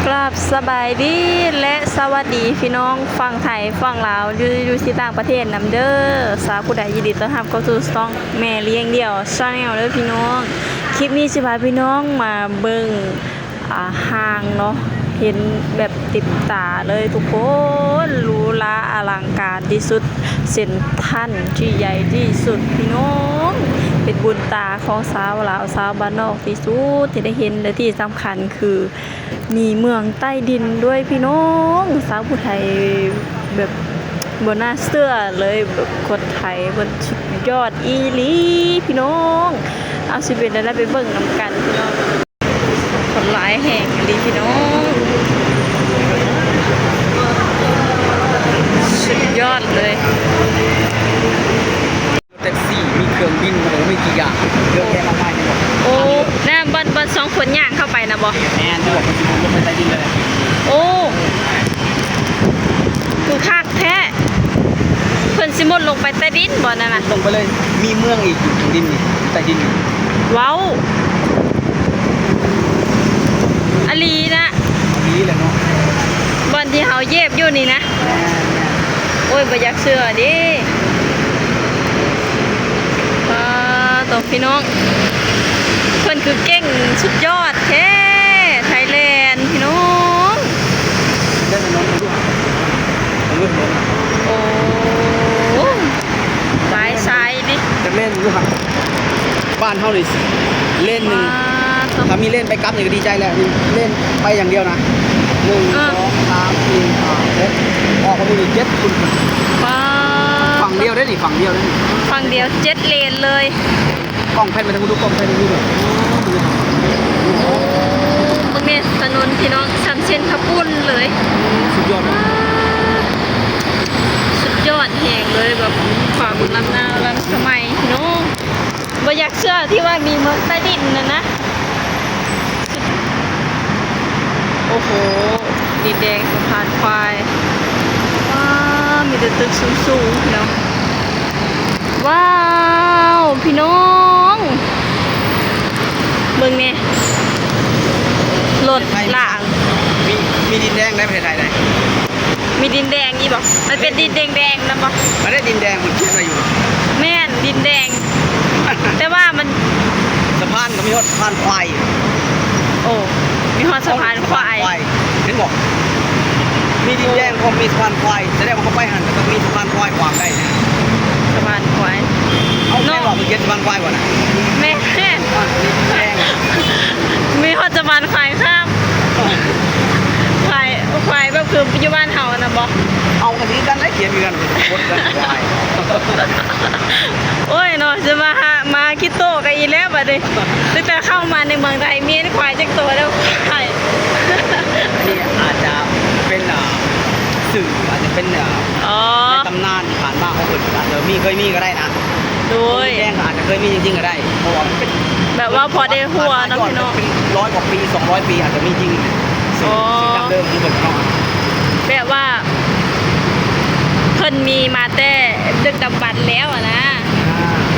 ກາບສະບາຍດີ ແລະ ສະຫວັດດີພີ່ນ້ອງຝັ່ງໄທ, ຝັ່ງລາວ ຫຼື ຢູ່ທີ່ຕ່າງປະເທດນຳເດີ. ສາວຜູ້ໃດ ຍິນດີຕ້ອນຮັບເຂົ້າສູ່ຊ່ອງແມ່ລ້ຽງດ່ຽວ Channel ເດີພີ່ນ້ອງ. ຄລິບນີ້ຊິພາພີ່ນ້ອງມາເບິ່ງ ອ່າ ຫ້າງເນາະ, ເຫັນແບບເຕັມຕາເລີຍທຸກຄົນ, ຫຼູຫຼາອະລັງການທີ່ສຸດ, ເຊັນທຣານທີ່ໃຫຍ່ທີ່ສຸດພີ່ນ້ອງ. ເປັນບຸນຕາຂອງຊາວລາວ ຊາວບ້ານນອກທີ່ສຸດທີ່ໄດ້ເຫັນ ແລະ ທີ່ສຳຄັນຄື ມີເມືອງໃຕ້ດິນດ້ວຍພີ່ນ້ອງ. ສາວຜູ້ໄທແບບບໍ່ໜ້າເຊື່ອເລີຍ, ແບບຄົນໄທເພິ່ນສຸດຍອດອີ່ຫຼີພີ່ນ້ອງ. ເອົາ ຊິເປັນແນວໃດ ໄປເບິ່ງນຳກັນພີ່ນ້ອງ. ຄົນຫຼາຍແຮງອີ່ຫຼີພີ່ນ້ອງ, ສຸດຍອດເລີຍ. ແທັກຊີ ມີເຄື່ອງບິນ ແລ້ວກໍມີກິກຢາ ເຍອະແຍະມາກມາຍ. ໂອ້ ນັ້ນບ່ອນ ບ່ອນສອງຄົນຍ່າງເຂົ້າໄປນະບໍ? ແມ່ນ ເພິ່ນບອກເພິ່ນຊິລົງໄປໃຕ້ດິນເລີຍ. ໂອ້ ຄືຄັກແທ້, ເພິ່ນຊິມຸດລົງໄປໃຕ້ດິນບໍນັ້ນນະ? ລົງໄປເລີຍ, ມີເມືອງອີກຢູ່ຂ້າງດິນນີ້ ໃຕ້ດິນນີ້. ເວົ້າ ອີ່ຫຼີນະ? ອີ່ຫຼີແຫຼະເນາະ, ບ່ອນທີ່ເຮົາເຫຍບຢູ່ນີ້ນະ? ແມ່ນໆ. ໂອ້ຍ ບໍ່ຢາກເຊື່ອເດ້. ປາໂຕ ພີ່ນ້ອງ, ເພິ່ນຄືເກັ່ງສຸດຍອດແທ້ ໄທແລນພີ່ນ້ອງ. ໄດ້ຖະໜົນ ເບິ່ງດູ ເບິ່ງດູຖະໜົນ. ໂອ້ ຫຼາຍສາຍ. ນີ້ຈະແມ່ນຢູ່ຫັ້ນ, ບ້ານເຮົານີ້ເລນໜຶ່ງ ປາດໂທ້ ຖ້າມີເລນໄປກັບນີ້ກໍດີໃຈແລ້ວ. ນີ້ເລນໄປຢ່າງດຽວນະ ໜຶ່ງ ເອີ ສອງ ສາມ ສີ່ ຫ້າ ຫົກ ອອກມານີ້ເຈັດພຸ້ນ. ປາດ ຝັ່ງດຽວເດ້ນີ້ ຝັ່ງດຽວເດ້ນີ້ ຝັ່ງດຽວເຈັດເລນເລີຍ. ກ້ອງແພນໄປທາງພຸ້ນດູ ກ້ອງແພນໄປທາງພຸ້ນດູ. ໂອ້ ເບິ່ງແດ່ ຖະໜົນພີ່ນ້ອງ ສ່ຳເຊັ່ນຂະປຸ້ນເລີຍ. ສຸດຍອດ ປາດ ສຸດຍອດແຮງເລີຍ, ແບບຄວາມລ້ຳໜ້າລ້ຳສະໄໝເນາະ. ບໍ່ຢາກເຊື່ອທີ່ວ່າມີເມືອງໃຕ້ດິນນັ້ນນະ. ໂອ້ໂຫ ດິນແດງສະພານຄວາຍ. ວ້າວ ມີແຕ່ຕຶກສູງໆ ພີ່ນ້ອງ. ວ້າວ ພີ່ນ້ອງ ເບິ່ງແດ່ ລົດລາງ. ມີ ມີດິນແດງໃນປະເທດໄທໃດ. ມີດິນແດງອີກບໍ່? ມັນເປັນດິນແດງໆນຳບໍ່? ອັນນີ້ດິນແດງ ມັນຂຽນໄວ້ຢູ່. ແມ່ນ ດິນແດງ ແຕ່ວ່າມັນ ສະພານກໍມີຮອດສະພານຄວາຍ. ໂອ້ ມີຮອດສະພານຄວາຍ. ສະພານຄວາຍ ເຫັນບໍ່? ມີດິນແດງ ໂອ້ ກໍມີສະພານຄວາຍ, ສະແດງວ່າເຮົາໄປຫັ້ນກໍຕ້ອງມີສະພານຄວາຍຂວາງໄດ້. ສະພານຄວາຍ ເອົາ ເນາະ ແມ່ນບໍ່? ເພິ່ນຂຽນສະພານຄວາຍບໍ່ນະ? ແມ່ນ. ອ່ະ ມີແດງ ມີຮອດສະພານຄວາຍຂ້າມ. ຄວາຍ ຄວາຍແບບຄືຢູ່ບ້ານເຮົານະບໍ? ເອົາ ກໍຄືກັນແຫຼະ ຂຽນຄືກັນ ຄົນກັນຄວາຍ. ໂອ້ຍເນາະ ຈະມາຫາ ມາຄິດໂຕກັນອີກແລ້ວບາດນີ້. ຕັ້ງແຕ່ເຂົ້າມາໃນເມືອງໄທ ມີຄວາຍຈັກໂຕແລ້ວ? ຄວາຍ ອັນນີ້ອາດຈະເປັນ ອ່າ ຊື່ ອາດຈະເປັນ ອ່າ ອໍ ໃນຕຳນານທີ່ຜ່ານມາຂອງເພິ່ນ ອາດຈະມີ ເຄີຍມີກໍໄດ້ນະ. ໂດຍ ແດງກໍອາດຈະເຄີຍມີຈິງໆກໍໄດ້ ເພາະວ່າມັນເປັນ ແບບວ່າພໍໄດ້ຫົວເນາະ ພີ່ນ້ອງ. ຮ້ອຍກວ່າປີ ສອງຮ້ອຍປີ ອາດຈະມີຈິງ ຊື່ ອໍ ຊື່ດັ້ງເດີມຂອງເພິ່ນເນາະ. ແບບວ່າເພິ່ນມີມາແຕ່ດຶກດຳບັນແລ້ວຫັ້ນນະ. ອ່າ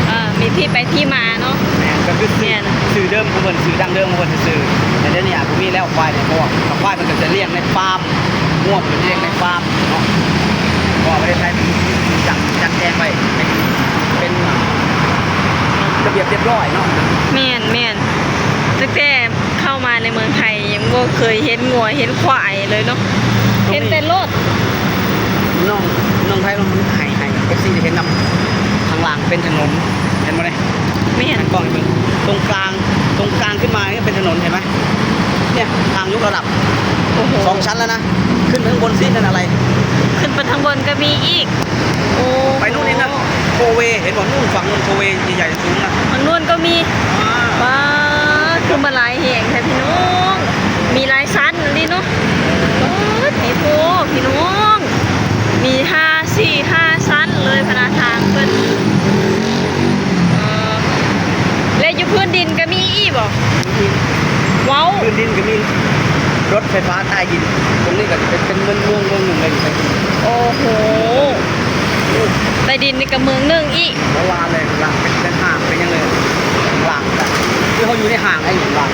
ເອີ ມີທີ່ໄປທີ່ມາເນາະ. ແມ່ນ ກໍຄືຊື່ ແມ່ນ ຊື່ເດີມຂອງເພິ່ນ ຊື່ດັ້ງເດີມຂອງເພິ່ນຊື່ໆ. ແຕ່ດຽວນີ້ອາດບໍ່ມີແລ້ວຄວາຍນີ້ ເພາະວ່າຄວາຍມັນກໍຈະລ້ຽງໃນຟາມ ງົວມັນລ້ຽງໃນຟາມເນາະ. ເພາະວ່າປະເທດໄທມັນມີການຈັດແຈງໄວ້ ເປັນ ເປັນ ອ່າ ລະບຽບຮຽບຮ້ອຍເນາະ. ແມ່ນໆ ຕັ້ງແຕ່ເຂົ້າມາໃນເມືອງໄທ ຍັງບໍ່ເຄີຍເຫັນງົວເຫັນຄວາຍເລີຍເນາະ. ເຫັນແຕ່ລົດ. ນ້ອງ ນ້ອງໄທ ນ້ອງໄຮ ໄຮ ເອັຟຊີ ຈະເຫັນນຳ ຂ້າງຫຼັງເປັນຖະໜົນ ເຫັນບໍ່ນີ້? ແມ່ນ ກອງໃຫ້ເບິ່ງ ຕົງກາງ ຕົງກາງຂຶ້ນມານີ້ເປັນຖະໜົນ ເຫັນໄໝ? ເນຍ ທາງຍົກລະດັບ. ໂອ້ໂຫ ສອງຊັ້ນແລ້ວນະ. ຂຶ້ນໄປຂ້າງບົນຊິ ນັ້ນອະໄລ ຂຶ້ນໄປທາງບົນກໍມີອີກ. ໂອ້ ໄປໂນ່ນອີກນະ ໂທເວ ເຫັນບໍ່? ໂນ່ນ ຝັ່ງໂນ່ນ ໂທເວໃຫຍ່ໆ ສູງນະ ຝັ່ງໂນ່ນກໍມີ. ອ່າ ວ້າ ຄືມາຫຼາຍແຮງແທ້ພີ່ນ້ອງ ມີຫຼາຍຊັ້ນອີ່ຫຼີເນາະ. ປາດ ໂອ້ ພີ່ນ້ອງ ມີຫ້າ ສີ່ ຫ້າຊັ້ນເລີຍພະນະ ທາງເພິ່ນ. ເອີ ແລະ ຢູ່ພື້ນດິນກໍມີອີກບໍ? ເວົ້າ ພື້ນດິນກໍມີ ລົດໄຟຟ້າໃຕ້ດິນ. ຕົງນີ້ກໍເປັນ ເປັນເມືອງ ເມືອງ ເມືອງໜຶ່ງເລີຍ. ໂອ້ໂຫ ໃຕ້ດິນນີ້ກໍເມືອງໜຶ່ງອີກ. ໂບລານເລີຍ ເປັນ ເປັນຫ້າງ ເປັນຫຍັງເລີຍ ຫຼາງກັນ. ເຮົາຢູ່ໃນຫ້າງໄດ້ຢູ່ລາວ.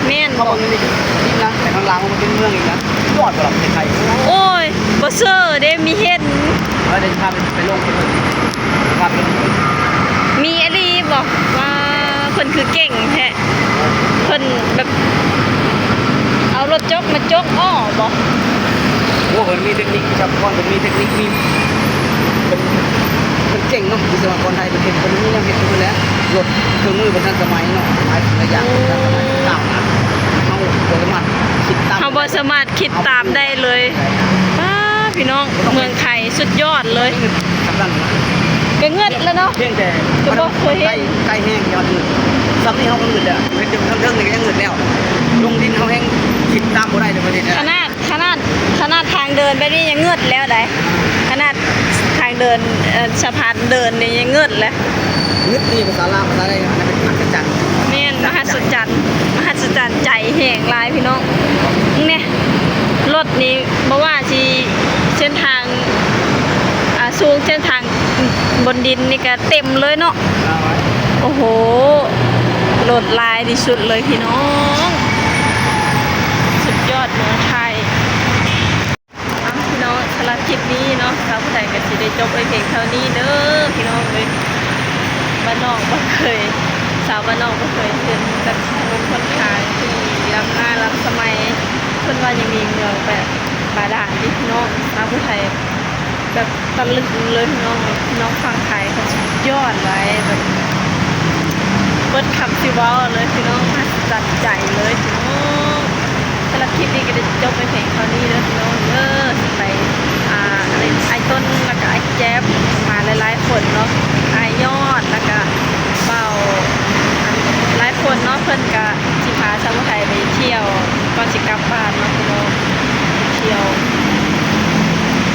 ແມ່ນ ເຮົາເບິ່ງໃນນີ້ດິນນະ ແຕ່ຂ້າງລ່າງມັນເປັນເມືອງອີກນະ. ຍອດບໍ່ລະປະເທດໄທ. ໂອ້ຍ ບໍ່ເຊື່ອເດ້ ມີເຫັນ. ເອີ ດຽວຊິພາໄປ ໄປລົງໄປເບິ່ງ ພາໄປເບິ່ງ. ມີອີ່ຫຼີບໍ່? ວ່າເພິ່ນຄືເກັ່ງແທ້. ເພິ່ນແບບເອົາລົດຈົກມາຈົກເອາະບໍ່? ໂອ້ ເພິ່ນມີເຕັກນິກ ວິສະວະກອນເພິ່ນມີເຕັກນິກ ມີ ເພິ່ນ ເພິ່ນເກັ່ງເນາະ ວິສະວະກອນໄທເພິ່ນເກັ່ງ ເພິ່ນມີແນວເຮັດຂອງເພິ່ນແຫຼະ. ລົດເຄື່ອງມືເພິ່ນທັນສະໄໝເນາະ ຫຼາຍສິ່ງຫຼາຍຢ່າງເພິ່ນທັນສະໄໝ ກ້າວໜ້າ ເຮົາບໍ່ສາມາດຄິດຕາມ ເຮົາບໍ່ສາມາດຄິດຕາມໄດ້ເລີຍ. ປ້າ ພີ່ນ້ອງ ເມືອງໄທສຸດຍອດເລີຍ. ກະເງິດແລ້ວເນາະ ພຽງແຕ່ ກະບໍ່ເຄີຍເຫັນ ໃກ້ແຮງ ຍອດເງິດ ຊ່ຳນີ້ເຮົາກະເງິດແລ້ວ ເຮັດຢູ່ເທິງໆນີ້ກະຍັງເງິດແລ້ວ ລົງດິນເຮົາແຮງຄິດຕາມບໍ່ໄດ້ເລີຍ ປະເທດ ຂະໜາດ ຂະໜາດ ຂະໜາດທາງເດີນແບບນີ້ຍັງເງິດແລ້ວໃດ໋ ຂະໜາດທາງເດີນ ເອີ ສະພານເດີນນີ້ຍັງເງິດແລ້ວ. ເງິດນີ້ພາສາລາວ ພາສາໄທ ອັນນັ້ນເປັນມະຫັດສະຈັນ. ແມ່ນ ມະຫັດສະຈັນ ມະຫັດສະຈັນໃຈແຮງຫຼາຍພີ່ນ້ອງ. ເບິ່ງແນ່ ລົດນີ້ບໍ່ວ່າຊິເສັ້ນທາງ ອ່າ ສູງ ເສັ້ນທາງບົນດິນນີ້ກະເຕັມເລີຍເນາະ. ໂອ້ໂຫ ລົດຫຼາຍທີ່ສຸດເລີຍພີ່ນ້ອງ ສຸດຍອດເມືອງໄທ. ເອົາ ພີ່ນ້ອງ ສຳລັບຄລິບນີ້ເນາະ ສາວຜູ້ໄທກະຊິໄດ້ຈົບໄວ້ພຽງເທົ່ານີ້ເດີພີ່ນ້ອງເອີຍ. ບ້ານນອກບໍ່ເຄີຍ ສາວບ້ານນອກບໍ່ເຄີຍເຫັນແບບຖະໜົນຫົນທາງທີ່ລ້ຳໜ້າລ້ຳສະໄໝ. ເພິ່ນວ່າຍັງມີເມືອງແບບບາດານອີກເນາະ ສາວຜູ້ໄທແບບຕະລຶງເລີຍພີ່ນ້ອງ. ພີ່ນ້ອງຝັ່ງໄທເຂົາສຸດຍອດຫຼາຍ ແບບເບິດຄຳຊິເວົ້າເລີຍພີ່ນ້ອງ ມະຫັດສະຈັນໃຈເລີຍພີ່ນ້ອງ. ສຳລັບຄລິບນີ້ກະໄດ້ຈົບໄປພຽງເທົ່ານີ້ເດີພີ່ນ້ອງເດີ. ຊິໄປ ອ່າ ເຫຼັ້ນ ອ້າຍຕົ້ນ ລະກະອ້າຍແຈັບ ມາຫຼາຍໆຄົນເນາະ ອ້າຍຍອດ ລະກະເບົາ ຫຼາຍຄົນເນາະ ເພິ່ນກະຊິພາສາວຜູ້ໄທໄປທ່ຽວ ກ່ອນຊິກັບບ້ານເນາະພີ່ນ້ອງ ໄປທ່ຽວ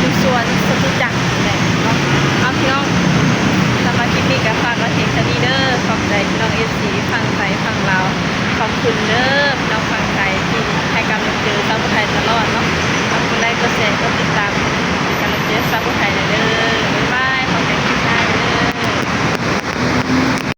ຢູ່ສວນຈະຕຸຈັກນີ້ແຫຼະເນາະ. ເອົາພີ່ນ້ອງ ສຳລັບຄລິບນີ້ກະຝາກໄວ້ພຽງເທົ່ານີ້ເດີ. ຂອບໃຈພີ່ນ້ອງເອັຟຊີຝັ່ງໄທຝັ່ງລາວ ຂອບຄຸນເດີພີ່ນ້ອງຝັ່ງໄທທີ່ໃຫ້ກຳລັງໃຈສາວຜູ້ໄທຕະຫຼອດເນາະ. ຝາກກົດໄລກ໌ ກົດແຊ ກົດຕິດຕາມ